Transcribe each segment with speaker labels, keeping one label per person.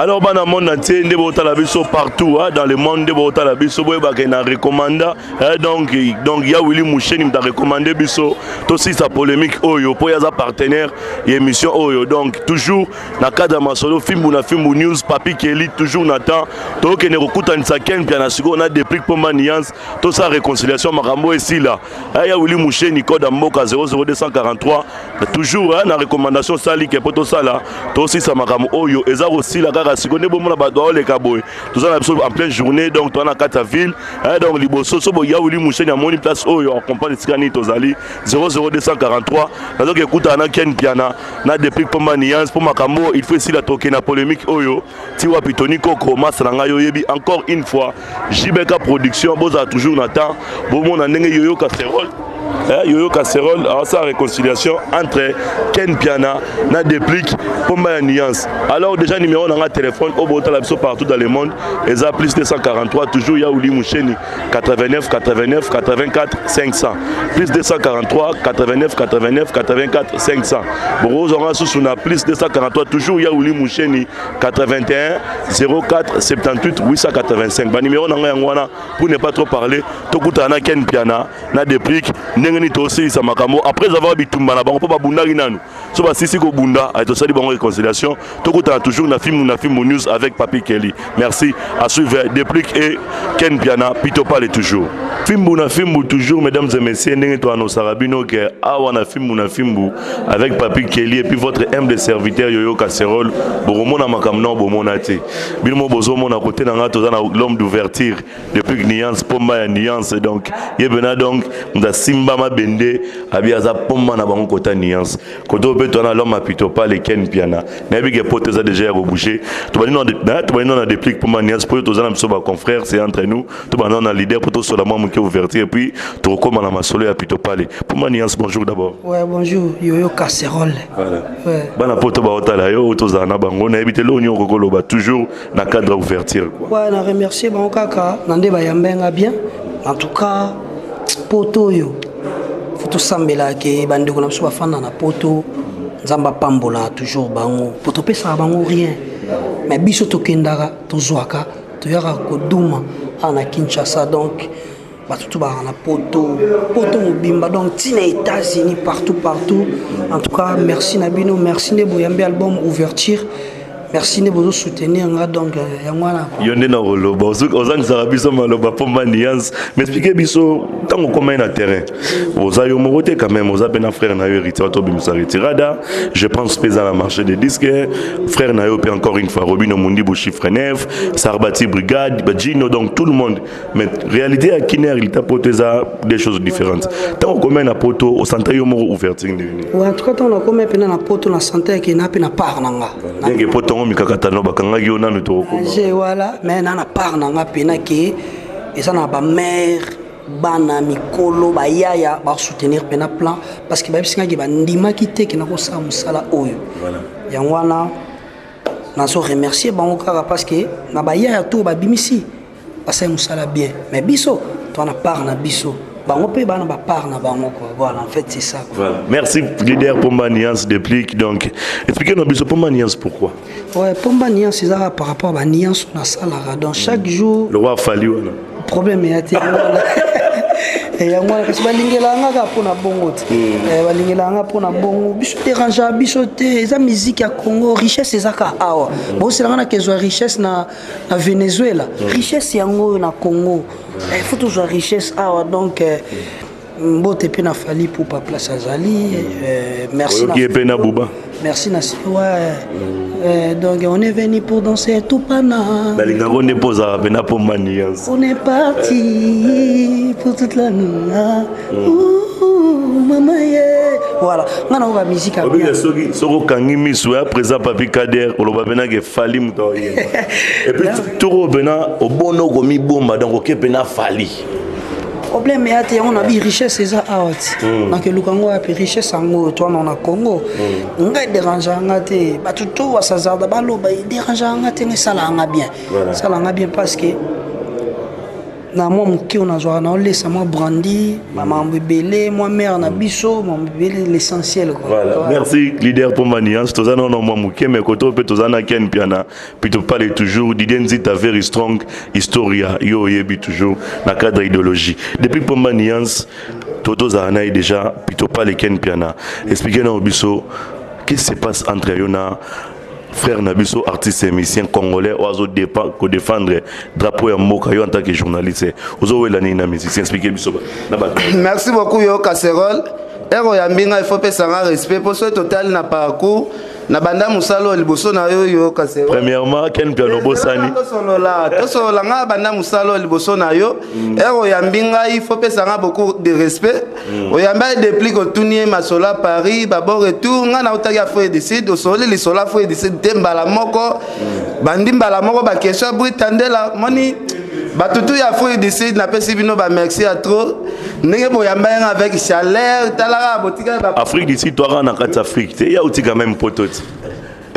Speaker 1: Alors bana monde entier nde botala biso partout, hein, dans le monde nde botala biso, boyebaka na recommanda, hein, donc ya Willy Musheni mutu recommandé biso tosisa polémique oyo po aza partenaire ya émission oyo. Donc toujours na cadre ya masolo Fimbu na Fimbu News, Papi Keli toujours na temps. Tokende kokutanisa Ken Pia na sikoyo na Déplique Pomba Nuance, tosala réconciliation, makambo esila. Ya Willy Musheni, code ya mboka 00243, toujours, hein, na recommandation salike mpo tosala, tosisa makambo oyo eza kosila kaka sikoyo. Nde bomona bato baoleka boye, toza na biso en pleine journée, donc toza na kati ya ville. Donc liboso so boya Willy Musheni amoni place oyo, acomprendre esika nini tozali. 00243, nazoki ekutana na Ken Piana na Déplique Pomba Nuance mpo makambo il faut esila. Tokende na polémique oyo ti wapi? Toni Koko masa na ngai, oyebi, encore une fois JBK Production, bozala toujours na temps. Bomona ndenge Yoyo Casserole, Yoyo Casserole asala réconciliation entre Ken Piana na Déplique Pomba ya Nuance. Alors déjà numéro na nga téléphone oyo botala biso partout dans le monde eza plus 243, toujours ya Uli Musheni, 89 89 84 500, plus 243 89 89 84 500. Bokozwanga susu na plus 243, toujours ya Uli Musheni, 81 04 78 885. Banuméro na ngai yango wana. Pour ne pas trop parler, tokutana na Ken Piana na Déplique ndenge nini tosilisa makambo après avoir bitumba na bango, mpo babundaki nanu. So basisi kobunda, tosali bango réconciliation. Tokutana toujours na Fimbu na Fimbu News avec Papi Kelly. Merci. À suivre Déplique et Ken Piana, pito pale, toujours Fimbu na Fimbu, toujours, mesdames et messieurs. Ndenge toanosaka bino ke awa na Fimbu na Fimbu avec Papi Kelly et puis votre humble serviteur Yoyo Casserole, bokomona makambo na bomona te. Bino mo bozomona kote na nga, toza na l'homme d'ouverture, Déplique Nuance, Pomba ya Nuance. Donc ye bena, donc moto asimba mabende abi aza pomba na bango kota nuance. Kote oyo mpe toza na l'homme apito pale, Ken Piana. Nayebi ke poto eza déjà ya kobouger. Tobandi na Déplique Pomba Nuance mpo toza na biso baconfrère, c'est entre nous. Tobandi na leader mpo tosola mwa moke ouverture et puis tokokóma na masolo ya pito pale. Pomba Nuance, bonjour d'abord.
Speaker 2: Ouais, bonjour Yoyo Casserole.
Speaker 1: Voilà.
Speaker 2: Ouais.
Speaker 1: Bana poto baotala yo, oyo tozala na bango, nayebi te loo nini okoki koloba toujours na cadre ouverture, quoi.
Speaker 2: Ouais, na remercier bango kaka na nde bayambenga bien. En tout cas poto oyo fo tosambelaka ke bandeko na biso bafanda na poto, Nzambe apambola toujours bango, po topesaka bango rien, mais biso tokendaka, tozwaka, toyaka koduma awa na Kinshasa. Donc bato to baka na poto, poto mobimba, donc ntina États-Unis, partout partout. En tout cas merci na bino, merci nde boyambi album ouverture, merci nde bozosoutenir nga. Donc yango wana.
Speaker 1: Yo nde na koloba, ozangisaka biso maloba. Pomba Nuance, mais explique biso, ntango okomai na terrain, oza yo moko te quand même, oza mpe na frère na yo Héritier. Tobimisa retirada, je pense mpe eza na marché de disque. Frère na yo mpe, encore une fois, Robino Mundibu, chiffre 9, Sarbati Brigade, Bajino, donc tout le monde. Mais réalité ya kine, réalité poto eza des choses différentes. Ntango okomai na poto, osanta yo moko ouverture ndenge nini?
Speaker 2: Ouais, en tout cas ntango nakomai mpena na poto, na sante eke na mpe na part na nga.
Speaker 1: Ndenge poto yango mikakatano bakangaki yo nanu, tokokoma.
Speaker 2: Je voilà, mais na part na nga mpena ke eza na bamare, bana, mikolo, bayaya basoutenir mpena plan, parce que bayebisingaki, bandimaki te ke nakosala mosala oyo. Yango wana nazo remercier bango kaka, parce que na bayaya to babimisi, basali mosala bien, mais biso to na part na biso, bango mpe bana bapart na bango, quoi. Voilà, en fait c'est ça, quoi.
Speaker 1: Voilà. Merci leader Pomba Nuance Déplique. Donc expliquez-nous biso Pomba Nuance, pourquoi?
Speaker 2: Ouais, Pomba Nuance ezaka par rapport à banuance nasalaka, donc chaque jour.
Speaker 1: Le roi Fali wana.
Speaker 2: Problème eya te, yango wana. Yango wana kasi balingelaka nga kaka mpona bongo te. Balingelaka nga mpona bongo. Biso dérangeaka biso te, eza musique ya Congo. Richesse eza kaka awa. Boselanga na kezwa richesse na Venezuela, richesse yango oyo na Congo. Faut tozwa richesse awa. Donc mbote mpe na Fally Ipupa place azali. Merci
Speaker 1: Oyoki ye mpe na Buba.
Speaker 2: Merci na ouais. Donc on est venu pour danser tout pana.
Speaker 1: Nalingako nde mpo ozalaka mpe na Pomba Nuance.
Speaker 2: On est parti pour toute la nuit. Ouh, maman yeah. Voilà. Nga na musique ya bien.
Speaker 1: Obika soki okangi miso ya président Papi Kader, oloba mpenake Fally moto aoyemba, et puis toko mpena obona okomibomba, donc oke mpena Fally.
Speaker 2: Problème eya te, yango na bi richesse eza awa ti nakeluka yango wapi? Richesse yango to wana na Congo. Ngai dérangeaka nga te, bato to basazarda baloba, edérangeaka nga te, nga esalaka nga bien.
Speaker 1: Voilà.
Speaker 2: Esalaka nga bien parce que Na mwa moke oyo nazwaka, naolesa mwa brandi, bamakambo ebele, mwa mare na biso, makambo ebele, l'essentiel quoi.
Speaker 1: Voilà. Merci leader Pomba Nuance. Toza na mwa moke, mais koto mpe toza na Ken Piana. Plutôt parle toujours Didier Nzita, very strong historia yo oyebi toujours na cadre idéologie. Depuis Pomba Nuance tozala na ye déjà plutôt parle Ken Piana. Expliquez na biso qu'est-ce qui se passe entre yo na frère na biso, artiste et musicien congolais oyo azo kodéfendre drapeau ya mboka. Yo en tant que journaliste, ozowela nini na musicien? Expliquez biso na bato.
Speaker 3: Merci beaucoup. Yo casserole ere oyambi ngai, il faut pesanga respect, mpo soki totali na parcours na banda mosala oyo liboso na yo, yo casserole.
Speaker 1: Premièrement, Ken Piano, bosani.
Speaker 3: Tosolola, tosolola. Ngai banda mosala oyo liboso na yo. Ere oyambi ngai, il faut pesanga beaucoup de respect. Oyambi aye Déplique, otuni ye masolo ya Paris, babord retour. Ngai nautaki Afrique du Sud, osololi lisolo Afrique du Sud te. Mbala moko bandi, mbala moko baquestion ya Britandela. Moni batutu ya Afrique du Sud, napesi bino bamerci ya trop ndenge boyamba ye nga avec chaleur. Talaka botikali.
Speaker 1: Afrique du Sud, twaka na kati Afrique te, ya otika même poto ti.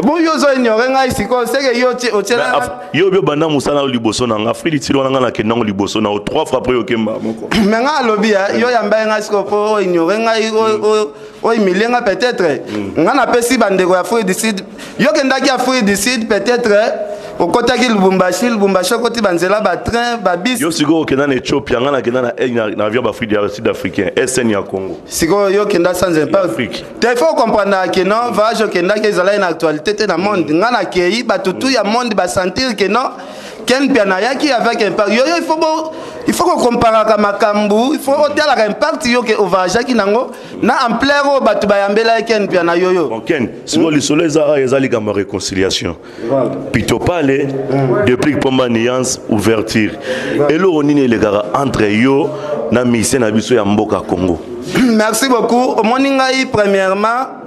Speaker 3: Bon, yo ozo ignore ngai sikoyo, seke yo otiela.
Speaker 1: Yo obi obanda mosala oyo liboso na nga. Afrique du Sud wana, nga nakende yango liboso na yo trois fois, après okemba moko.
Speaker 3: Me ngai alobi ya yo yamba ye ngai sikoyo mpo oignore ngai, ohumilie ngai. Peut-être ngai napesi bandeko ya Afrique du Sud. Yo kendaki Afrique du Sud, peut-être okɔtaki Lubumbashi, Lubumbashi okɔti banzela, batrain, babus.
Speaker 1: Yo sikoyo okenda na Ethiopia, nga nakenda na avion baafrique ya sud africain SN ya Congo.
Speaker 3: Sikoyo yo okenda sans impact.
Speaker 1: Afrique.
Speaker 3: Te, il faut comprendre ke non, voyage okendaki ezalaki na actualité te na monde. Ngai nakei, bato tu ya monde basentir ke non, Ken Piana ayaki avec impact. Yo il faut bo il faut kokomparaka makambo, il faut otalaka impact yo ke ovoyageaki nango na ampleur oyo bato bayambelaki Ken Piana, yoyo.
Speaker 1: Bon, Ken, sikoyo lisolo eza awa, eza likambo ya réconciliation. Pito Pale, depuis Pomba Nuance, ouverture, eloko nini elekaka entre yo na musicien na biso ya mboka Congo?
Speaker 3: Merci beaucoup. Omoni ngai, premièrement,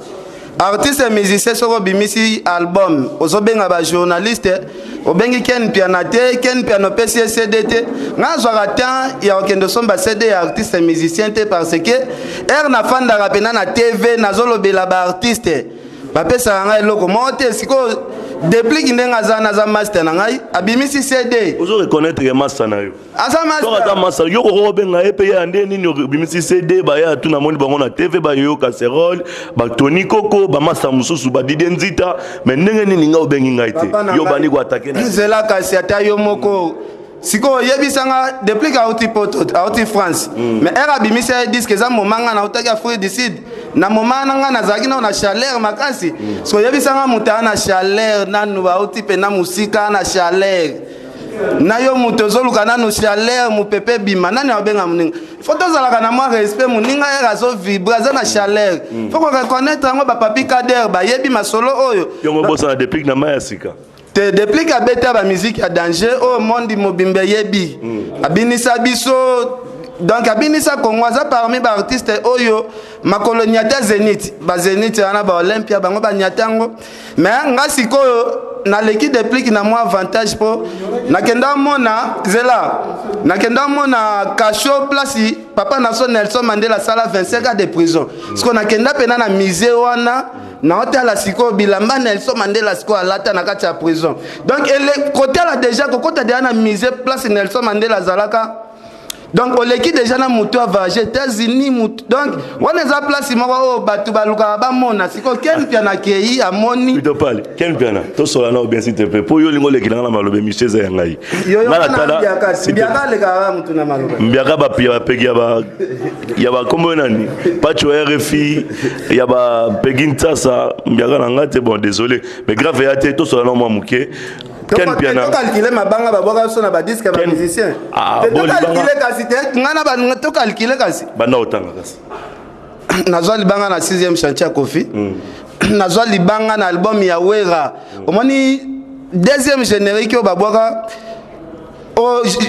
Speaker 3: artiste et musicien, soki obimisi album, ozobenga bajournaliste, obengi Ken Piana te. Ken Piana, opesi ye CD te. Ngai azwaka temps ya kokende osomba CD ya artiste musicien te, parce que ere nafandaka mpena na TV, nazolobela baartiste, bapesaka ngai eloko moko te. Sikoyo Déplique, ndenge aza, naza master na ngai, abimisi CD.
Speaker 1: Ozo reconnaître ke master na yo?
Speaker 3: Aza.
Speaker 1: Soki aza
Speaker 3: master.
Speaker 1: Master yo, koko obenga ye mpe ya nde nini? Obimisi CD, baya tu, namoni bango na TV, bayoyo casserole, batoni koko, bamasta mosusu, badidie Nzita, mais ndenge nini ngai obengi ngai te?
Speaker 3: Papa na
Speaker 1: Yo
Speaker 3: ngai.
Speaker 1: Bandi koattaquer na
Speaker 3: Nzela kasi ata yo moko sikoyo oyebisanga Déplique auti Poto, auti France, mais ere abimisi ye disque, eza moma nga nautaki Afrique du Sud. Na moma na nga nazalaki nano na chaleur makasi. Siko oyebisanga moto aa na chaleur nanu, auti mpena mosika na chaleur na yo, moto ozoluka nanu chaleur, mopepe ebima, nani abenga moninga? Faut tozalaka na mwa respect. Moninga ere azovibre, aza na chaleur, faut koreconnaître yango. Bapapi Kader bayebi masolo oyo.
Speaker 1: Yongo bosana Déplique na mai ya sika.
Speaker 3: Te, Déplique abeta bamusique ya danger oyo mondi mobimba eyebi. Abinisa biso, donc abinisa Congo. Aza parmi baartiste oyo makolo nyata Zénith, bazénith wana, baolympia, bango banyata yango. Mais nga sikoyo naleki Déplique na mwa avantage, mpo nakenda omona zela, nakenda omona cachot, place papa na so Nelson Mandela asala 25 ans de prison. Sikoyo nakenda mpena na musée wana, naotala sikoyo bilamba Nelson Mandela sikoyo alata na kati ya prison. Donc ele kotala déjà, kokota déjà na musée place Nelson Mandela azalaka, donc oleki déjà na motu avoyage États-Unis, mutu. Donc wana eza place moko oyo bato balukaka bamona. Sikoyo Ken Piana akei, amoni.
Speaker 1: Plutôt pale Ken Piana, tosola na bien, s'il te plaît, po yo olingi olekela nga na maloba. Émission eza ya ngai. Nga natala.
Speaker 3: Mbiaka alekaka mutu na maloba.
Speaker 1: Mbiaka bapia bapeki ya bakombo nani, Pacho RFI, ya bapegi Ntsasa, mbiaka na nga te. Bon, désolé, mais grave eya te. Tosola na mwa moke, Ken Piana.
Speaker 3: Tocalcule mabanga babwaka biso na badisque ya bamusicien.
Speaker 1: Ah,
Speaker 3: te.
Speaker 1: bo
Speaker 3: Tocalcule kasi te, nga na tocalcule kasi.
Speaker 1: Banda otanga kasi.
Speaker 3: Nazwa libanga na 6e chantier ya Kofi, nazwa libanga na album ya Wera. Omoni deuxième générique oyo babwaka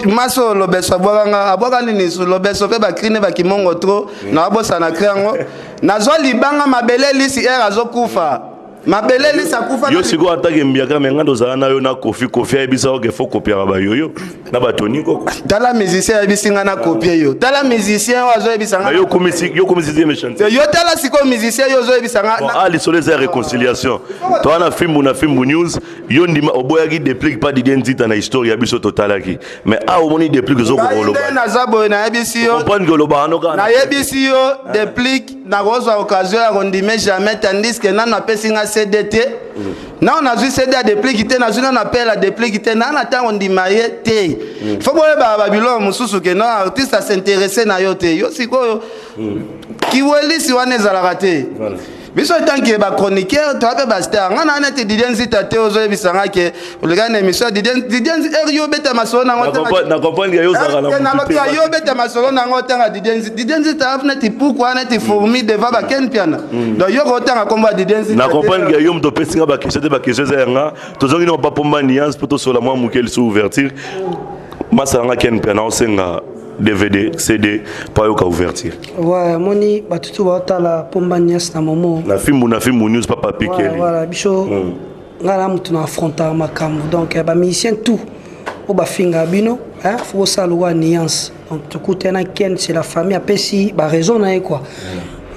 Speaker 3: maso lobeso abwaka nga, abwaka nini lobeso mpe bakrine bakimongo trop, nabosana cri yango. Nazwa libanga mabele lisi ere azokufa. Mabele lisa kufa.
Speaker 1: Yo sikoyo atake mbiaka me nga tozala na yo na Kofi. Kofi ayebisa yo ke fo kopiaka bayoyo na batoni koko.
Speaker 3: Tala musicien ayebisi nga na kopie yo. Tala musicien oyo azoyebisa nga.
Speaker 1: Yo okomisi yo okomisi dixième chantier.
Speaker 3: Yo tala sikoyo musicien yo ozoyebisa nga.
Speaker 1: Bon, ah lisolo eza ya réconciliation. Toa na fimbu na fimbu news yo ndima oboyaki déplique pa Didier Nzita na histoire ya biso totalaki. Mais ah omoni déplique ozo
Speaker 3: koloba. Ngai naza boye nayebisi yo.
Speaker 1: Comprendre que olobaka no kaka.
Speaker 3: Nayebisi yo déplique nakozwa occasion ya kondime jamais tandis que nanu apesi nga cd te. Nano nazwi cd ya déplique te, nazwi nano appel ya déplique te, naa na ntango ndima ye te. Fo boyebaka babiloko mosusu ke non artiste as'intéresse na yo te. Yo sikoyo kiwelisi wana ezalaka te. Biso etanke bachroniqueur toya mpe bastar, nga naa neti Didier Nzita te. Ozoyebisa nga ke oleka na émission ya Didier Nzita, yo obeta masolo nango.
Speaker 1: Na comprendre yo ozalaka na
Speaker 3: nalobi ya yo obeta masolo nango, otanga Didier Nzita. Didier Nzita neti puku wana, neti fourmi devant baken piana. Donc yo kotanga nkombo ya Didier Nzita.
Speaker 1: Na comprendre ke yo moto opesi nga baquestion te, baquestion eza yanga. Tozongi na bapomba nuance mpo tosola mwa moke liso ouverture. Masala nga Ken mpe naosenga DVD, CD mpo ayoka ouverture.
Speaker 2: Ouais, moni bato tu baotala Pomba Nias na momo.
Speaker 1: Na fimbu na fimbu news, papa Pikeli.
Speaker 2: Voilà, biso ngai na motu na affrontaka makambo. Donc bamusicien tout oyo bafingaka bino, fo bosala lokola nuance. Donc tokutana Ken, c'est la famille, apesi baraison na ye quoi.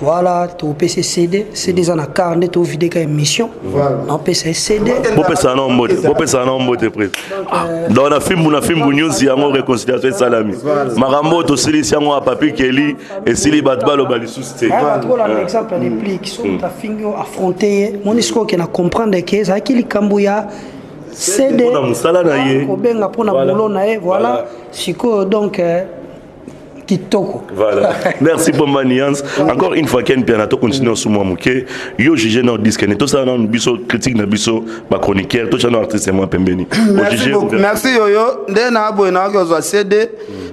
Speaker 2: Voilà, topesi CD. CD eza na car nde tovide ka émission, naopesa ye CD.
Speaker 1: Bopesana na mbote, bopesana na mbote prise. Donc na fimbu na fimbu news yango, réconciliation esalami. Makambo oyo tosilisi yango ya Papi Keli esili, bato baloba lisusu te.
Speaker 2: Bato bolanda exemple ya Déplique. So moto afingi yo, affronte ye. Moni sikoyo ke na comprendre ke ezalaki likambo ya CD.
Speaker 1: Mpona mosala na ye.
Speaker 2: Kobenga mpona boulot na ye. Voilà, sikoyo donc kitoko.
Speaker 1: Voilà, merci Pomba Nuance encore une fois. Ken Piana, to continue sous moi moke. Yo juge na disque ne tosala nanu biso critique na biso bachroniqueur, totya na artiste mwa pembeni.
Speaker 3: Merci beaucoup, merci yoyo. Nde na boye nayoki ozwa CD,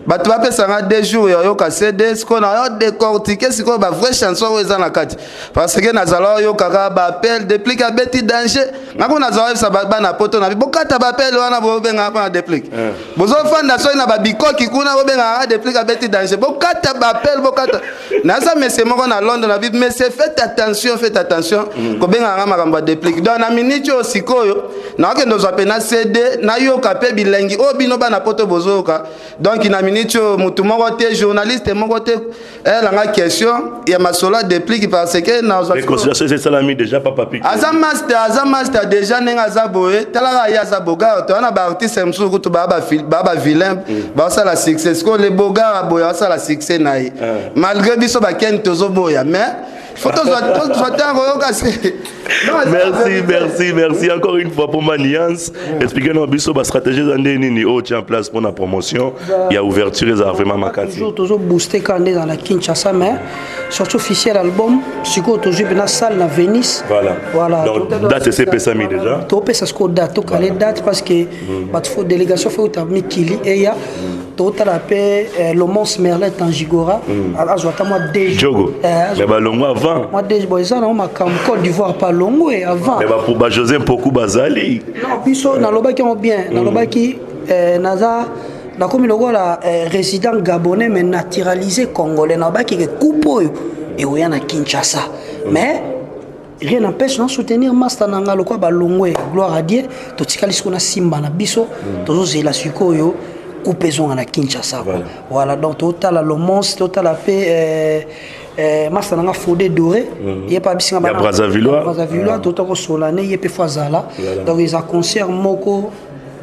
Speaker 3: bato bapesanga 2 jours ya oyoka CD. Sikoyo nayo décortique sikoyo bavrai chanson oyo eza na kati, parce que nazala oyokaka baappel Déplique abeti danger. Ngako nazala oyebisa bana poto na bokata baappel wana, bobengaka mpona Déplique, bozofanda soki na babikoki kuna, bobengaka Déplique abeti danger. Bokata baappel, bokata. Naza monsieur moko na Londres na bi: "Monsieur, faites attention, faites attention kobengaka nga makambo ya Déplique." Donc na miniti oyo sikoyo nakokende ozwa mpena CD, nayoka mpe bilengi oyo bino bana poto bozoyoka. Donc na miniti oyo motu moko te, journaliste moko te elanga question ya masolo ya Déplique, parce que nazwa
Speaker 1: Réconciliation esalami déjà, papa Piki.
Speaker 3: Aza master, aza master déjà. Ndenge aza boye, talaka ye aza bogar. Toza na baartiste mosusu kutu baa bavilain, baosala succès. Sikoyo le bogar boye aosala succès na ye malgré biso bakeni tozoboya, mais faut tozwa ntango oyoka se.
Speaker 1: Merci, merci, merci encore une fois. Pomba Nuance, expliquez nous biso bastratégie eza nde nini oyo tia en place mpona promotion ya ouverture ezala vraiment makasi.
Speaker 2: Toujours tozobooste kaka nde ezala na Kinshasa, mais sortie officielle album sikoyo tozwi mpena salle na Venise.
Speaker 1: Voilà. Donc date esepesami déjà?
Speaker 2: Topesa sikoyo date, tokale date, parce que bato fo délégation fo euta mikili eya. Totala mpe Lomons Merlin Tangigora azwa ata mwa
Speaker 1: Jogo, mais balongo avant.
Speaker 2: Mwa deux, bon, eza nango makambo Côte d'Ivoire pa longwe avant.
Speaker 1: Mais ba José Mpoku bazali.
Speaker 2: Non, biso nalobaki yango bien, nalobaki naza nakomi lokola résident gabonais mais naturalisé congolais. Nalobaki ke coupe oyo ekoya na Kinshasa, mais rien n'empêche na soutenir master na nga lokola balongwe. Gloire à Dieu, totikali sikoyo na simba na biso, tozozela sikoyo coupe ezonga na Kinshasa quoi. Voilà, donc totala Lomons, totala mpe master na nga Fode Doré, ye mpe abisinga.
Speaker 1: Ya Brazzavillois.
Speaker 2: Brazzavillois, tota kosola ne ye mpe fo azala. Donc eza concert moko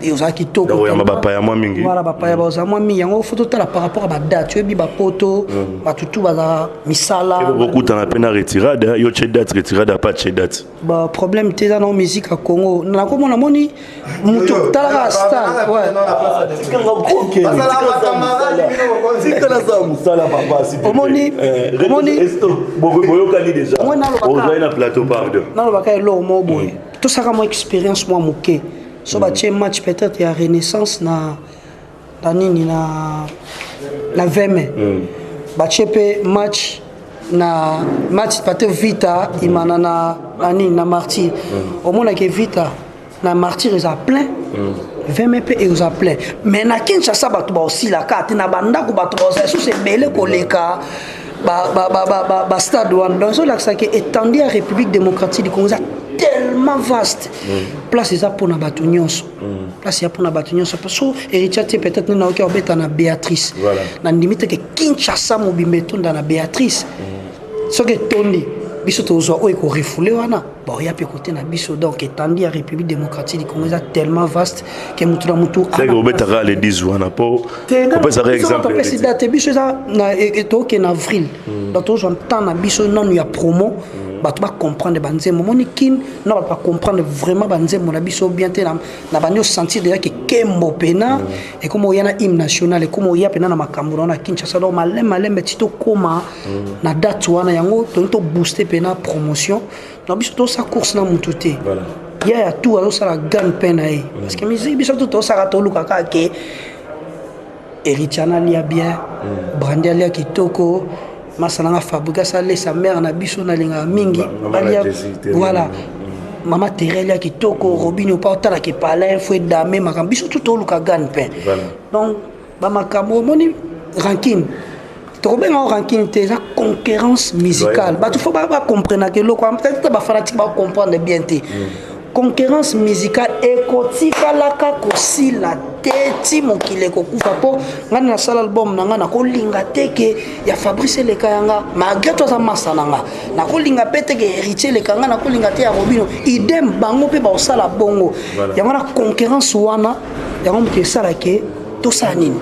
Speaker 2: ezala kitoko.
Speaker 1: Donc oyamba bapaya mwa mingi.
Speaker 2: Voilà, bapaya bazala mwa mingi. Yango fo totala par rapport à badate. Oyebi bapoto, bato tu bazala misala.
Speaker 1: Bokutana mpe na retirade. Yo tie date, retirade apa tie date.
Speaker 2: Baproblème te, eza nango musique ya Congo. Nakomona moni motu talaka star, ouais.
Speaker 1: Tikala za mosala, papa.
Speaker 2: Omoni
Speaker 1: Boyokani déjà, ozwai na plateau, pardon.
Speaker 2: Nalobaka eloko moko boye, tosaka mwa expérience mwa moke. So batie match peut-être ya Renaissance na nini na 20 mai, batie mpe match na match pate Vita Imana na nini na Martyr, omonaki Vita na Martyr eza plein, 20 mai mpe eza plein. Mais na Kinshasa bato baosilaka te, na bandako bato baozala lisusu ebele koleka bastade wana. Donc ezolakisaka étendue ya République démocratique du Congo eza tellement vaste. Place eza mpona bato nyonso. Place eza mpona bato nyonso. So Héritier te, peut-être nde naoki obeta na Béatrice. Nandimi te ke Kinshasa mobimba etonda na Béatrice. Soki etondi, biso tozwa oyo ekorefouler wana, baoya mpe kote na biso. Donc etandi ya République démocratique du Congo eza tellement vaste ke mutu na mutu.
Speaker 1: Seke obetaka le 10 wana mpo kopesaka exemple.
Speaker 2: Topesi date, biso eza tokende na avril. Donc tozwa temps na biso nanu ya promo, bato bacomprendre banzembo. Omoni Kine na bato bacomprendre vraiment banzembo na biso bien te. Na bandi osentir déjà ke kembo pena ekoma oya na hymne national, ekoma oya pena na makambo na wana Kinshasa. Donc malembe malembe ti tokóma na date wana, yango tolingi tobooste pena promotion na biso. Tosala course na motu te. Ya ya tout azosala gagne-pain na ye, parce que musique, biso to tosala, toluka kaka ke Héritier alia bien, Brandi alia kitoko, masalanga Fabrigas alesa mare na biso nalingaka mingi balia. Voilà, mama Tere alia kitoko, Robino mpa otalaka epalin fo edame makambo. Biso tu toluka gagne-pain. Donc bamakambo omoni, rancune, tokobenga ngo rancune te, eza concurrence musicale. Bato fo bacomprenaka eloko, peut-être bafanatike bacomprendre bien te. Concurrence musicale ekotikalaka kosila te ti mokili ekokufa. Mpo ngai nasala album na ngai, nakolinga te ke ya Fabrice eleka yanga, malgré to aza masa na nga. Nakolinga mpe te ke Héritier eleka nga, nakolinga te ya Robino idem. Bango mpe baosala bongo. Yango na concurrence wana, yango moto esalake tosala nini,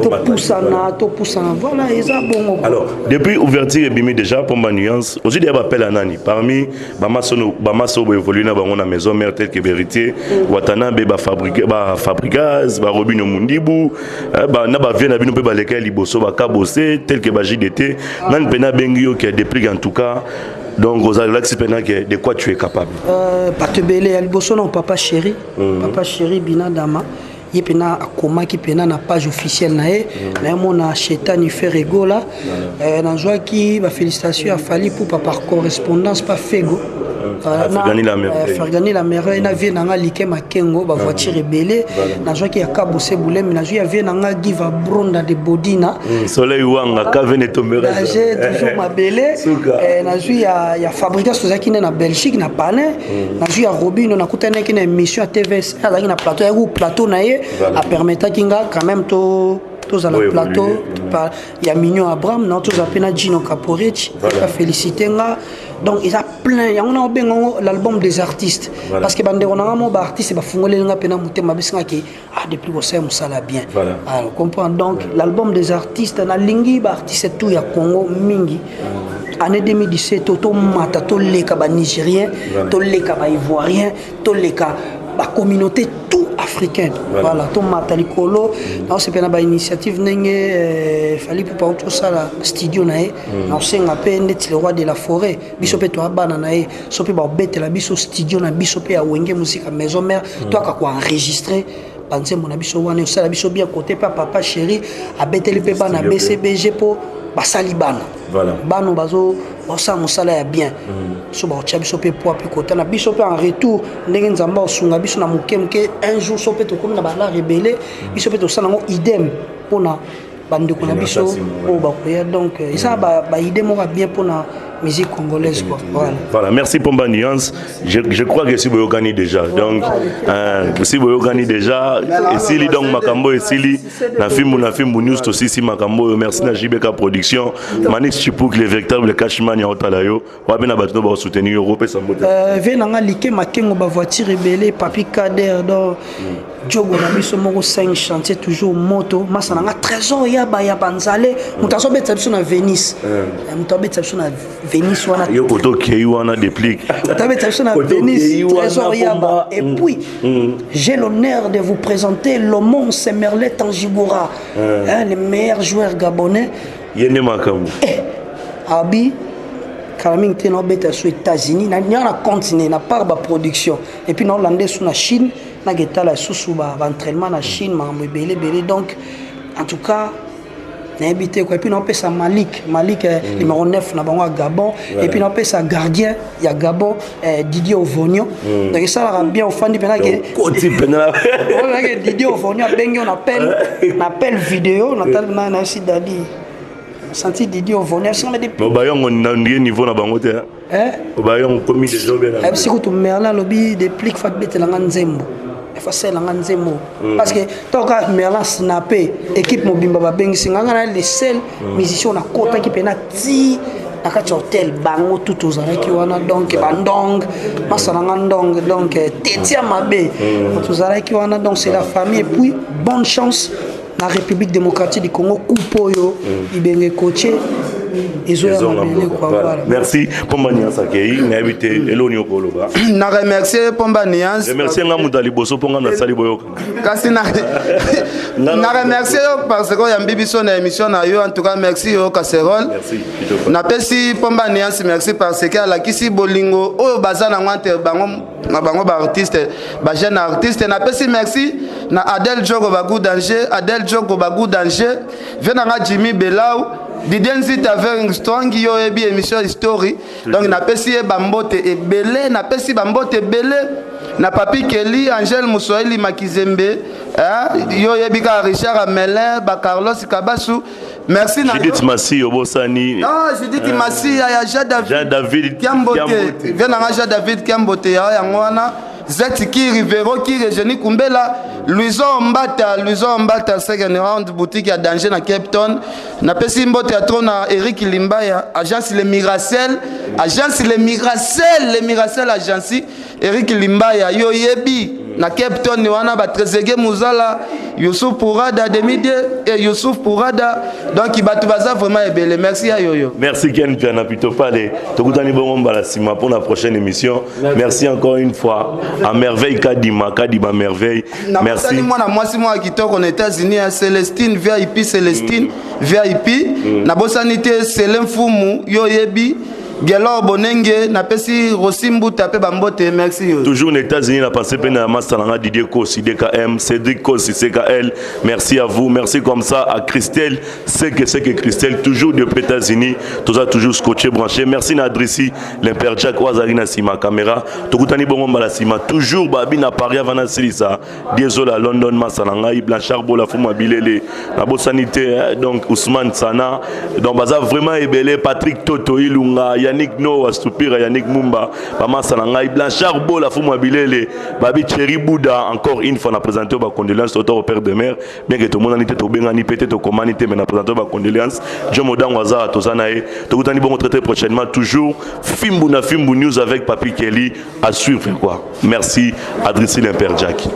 Speaker 2: topusana, topusana. Voilà, eza bongo.
Speaker 1: Alors, depuis ouverture ebimi déjà, Pomba Nuance ozwi deya bapele ya nani parmi bamaso oyo boévolue na bango na maison mère, tel que Héritier Watanabe, Bafabrigas, Barobino Mundibu, na bavie na bino mpe baleka ya liboso, bakabose, tel que baJDT? Nani mpena abengi yo ke Déplique, en tout cas, donc ozalakisi mpena ke de quoi tu es capable?
Speaker 2: Bato ebele. Ya liboso na papa chéri, papa chéri Binadama, ye mpena akomaki mpena na page officielle na ye. Nayemona Shetani Ferregola. Nazwaki bafélicitation ya Fally Ipupa par correspondance, pa Fego. Fergani la Merveille, na vie na nga Like Makengo, bavoiture ebele. Nazwaki ya Kabose Bulemi, nazwi ya vie na nga Giva Bronda de Bodina.
Speaker 1: Soleil Wanga Kavene Tombera.
Speaker 2: Toujours mabele. Nazwi ya Fabrigas, tozalaki nde na Belgique na Palin. Nazwi ya Robino, nakutanaki na émission ya TVS, azalaki na plateau, ayaki plateau na ye, apermettaki nga quand même to tozala plateau ya Mignon Abraham na tozala mpe na Gino Caporich, afélicité nga. Donc eza plein. Yango na obenga ngo l'album des artistes, parce que bandeko na nga mo baartiste bafungoleli nga mpena motema, besingaki ah, depuis kosala mosala bien. Alors comprendre, donc l'album des artistes, nalingi baartiste tout ya Congo mingi. Année 2017 to tomata, toleka banigérien, toleka baivoirien, toleka bacommunauté tout africaine. Voilà, tomata likolo. Naosepela na bainitiative ndenge Fally Ipupa tosala studio na ye. Naosenga mpe ndeti le roi de la forêt, biso mpe toya bana na ye, so mpe baobetela biso studio na biso mpe ya Wenge Musica Maison Mère, toyaka koenregistre banzembo na biso wana, osala biso bien. Côté mpe papa chéri abeteli mpe bana BCBG mpo basali bana. Bana bazo basala mosala ya bien, so bakotia biso mpe poids mpe kota na biso mpe en retour, ndenge Nzambe akosunga biso na moke moke. Un jour so mpe tokómi na balare ebele, biso mpe tosala yango idem mpona bandeko na biso oyo bakoya. Donc eza baidée moko ya bien mpona musique congolaise, quoi. Voilà.
Speaker 1: Voilà, merci Pomba Nuance. Je crois que si boyokani déjà. Donc, si boyokani déjà, et si donc makambo et sili na film news to sisi makambo. Merci na JBK Production, Manix Chipouk, le véritable cashman ya otalayo. Wabena bato ba soutenir Europe sambote.
Speaker 2: Ve nanga Like Makengo, ba voiture ebele, Papi Kader, donc jogo na biso moko 5 chantier, toujours moto masa nanga Trésor ya ba ya banzale, moto azobetisa biso na Venise, moto abetisa biso na Venise wana.
Speaker 1: Yo koto okei wana, Déplique.
Speaker 2: Moto abetisa biso na Venise, Trésor Yaba. Et puis j'ai l'honneur de vous présenter Lomon Semerle Tangibura, hein, le meilleur joueur gabonais.
Speaker 1: Ye nde makambo.
Speaker 2: Eh, abi kala mingi te naobeta so États-Unis nia na continent na part baproduction, et puis naolanda so na Chine, naketala lisusu baentraînement na Chine, makambo ebele ebele. Donc en tout cas nayebi te quoi. Et puis naopesa Malik, Malik numéro 9 na bango ya Gabon. Et puis naopesa gardien ya Gabon, Didier Ovonio. Donc esalaka bien, ofandi mpena
Speaker 1: ke koti mpena.
Speaker 2: Didier Ovonio abengi yo na appel vidéo, nayesi dadi. Senti Didi Ovoni asinga
Speaker 1: mais bayongo na ndie niveau na bango te. Bayongo komi déjà bien.
Speaker 2: Ayebisi kutu Merlin alobi déplique fa betelanga nzembo. Efaselanga nzembo. Parce que toka Merlin snappé équipe mobimba babengisi nga nga na le seul musicien nakotaki mpe na ti na kati ya hotel bango tout tozalaki wana, donc bandong masala nga ndong, donc tetia mabe tozalaki wana, donc c'est la famille. Et puis bonne chance na République démocratique du Congo, coupe oyo Ibenge coaché ezoya mabele quoi, voilà.
Speaker 1: Merci Pomba Niance akei, nayebi te eloni okoloba.
Speaker 3: Na remercier Pomba Niance.
Speaker 1: Remercier nga moto ya liboso mpo nga nasali boyoka.
Speaker 3: Kasi na remercier yo parce que oyambi biso na émission na yo. En tout cas merci yo Casserole.
Speaker 1: Merci.
Speaker 3: Napesi Pomba Niance merci parce que alakisi bolingo oyo baza nango entre bango na bango, baartiste, bajeune artiste. Napesi merci na Adel Jogo Bagu Danger, Adel Jogo Bagu Danger, vie nanga Jimmy Belau, Didier Nzita Vering Strong. Yo oyebi émission History, donc napesi ye bambote ebele, napesi bambote ebele na Papi Keli, Angele Muswahili Makizembe, yo oyebi kaka Richard Amelin, bacarlos Kabasu, merci na
Speaker 1: Judith Masi obosani.
Speaker 3: Ah, Judith Masi ya Jean David.
Speaker 1: Jean David.
Speaker 3: Kiambote, vie nanga Jean David Kiambote ya yango wana, Zeti Kiri, Vero Kiri, Eugénie Kumbela, Louison Mbata, Louison Mbata, second round, boutique ya danger na Cape Town. Napesi mbote ya trop na Eric Limbaya, agence Le Miracel, agence Le Miracel, Le Miracel agence, Eric Limbaya, yo yebi, na Cape Town wana ba Trezeguet Muzala, Youssouf Pourada, Demide et Youssouf Pourada. Donc bato baza vraiment ebele. Merci ya yoyo.
Speaker 1: Merci Ken Piana Pito Pale. Tokutani bongo mbala sima pour la prochaine émission. Merci encore une fois à Merveille Kadima, Kadima Merveille. Merci.
Speaker 3: Merci. Mwana mwasi mwa kitoko na États-Unis ya Celestine VIP, Celestine VIP. Nabosani te Sele Mfumu, yo yebi Gelor Bonenge, napesi Rosi Mbuta mpe bambote. Merci yo.
Speaker 1: Toujours aux États-Unis, la pensée peine à Mastalanga, Didier Kossi, DKM, Cédric Kossi, CKL. Merci à vous. Merci comme ça à Christelle, c'est que Christelle, toujours depuis États-Unis, tout ça toujours scotché, branché. Merci Nadrissi, l'Impère Jack Oazarina Sima, caméra. Tokutani bongo mbala sima, toujours Babi na Paris avant Silisa, Diesel à London, Masalanga, Blanchard Bola, Fuma Bilele, na Bossanité, donc Ousmane Sana, donc Baza vraiment ebele, Patrick Toto, Ilunga, Yannick Noah, Soupira, Yannick Mumba, Mama Salanga, Blanchard Bola, Fuma Bilele, Babi Thierry Bouda, encore une fois, on a présenté ma condoléance au père de mère, bien que tout le monde était au Bengani, peut-être au Komanité, mais on a présenté ma condoléance. Joe Modango Azar, Tozanae, Tokutani bon très très prochainement, toujours Fimbu na Fimbu News avec Papi Kelly à suivre quoi. Merci, Adrissi l'Impère Jack.